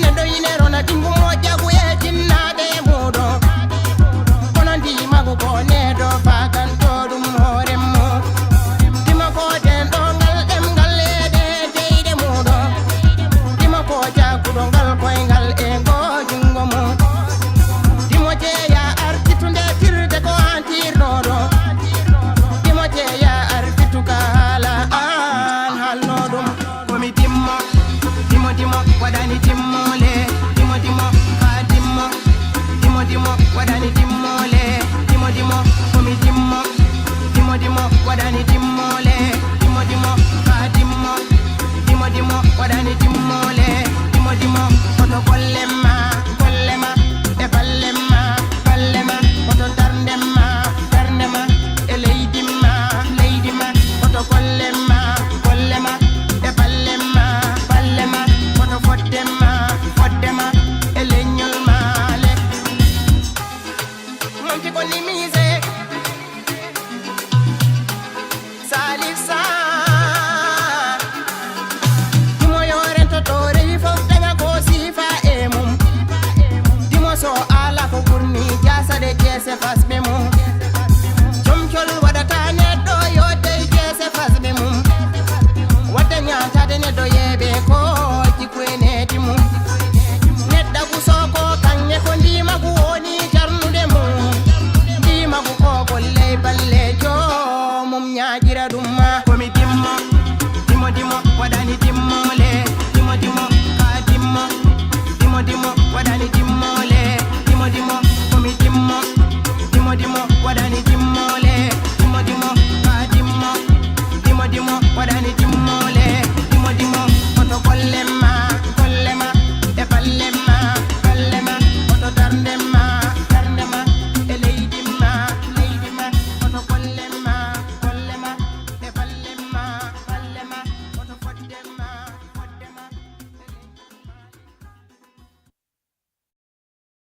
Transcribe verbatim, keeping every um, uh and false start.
Neɗɗo ine rona ɗinngu moƴƴagu e jinnaaɓe muuɗo. Kono ndimagu ko neɗɗo faganto ɗum hoore mum. Dimo ko denɗo ngal ɗemngal e ɗe jeyɗe muuɗo. Dimo ko jagguɗo ngal koyngal e ngo junngo mum. Dimo jeeya artitunde firde ko an tirnoɗo. Dimo jeeya artitu ka haala an halno ɗum. Komi dimmo, dimo dimo waɗani dimmole. Dimo dimo ka dimmo. Dimo dimo waɗani dimmole. Dimo dimo komi dimmo. Dimo dimo waɗani dimmole. Dimo dimo ka dimmo. Dimo dimo waɗani dimmole. Dimo dimo koto golle ma, golle ma e balle ma, balle ma koto darnde ma, darnde ma e leydi ma, leydi ma koto golle ma, golle ma e balle ma, balle ma koto fodde ma, fodde ma e leñol ma le. Monti ko nimise. Salif Sarr. Dimo yo rento to rewi fof daña ko sifa e mum. Dimo so ala ko ɓurni jasade jeese fasɓe mum.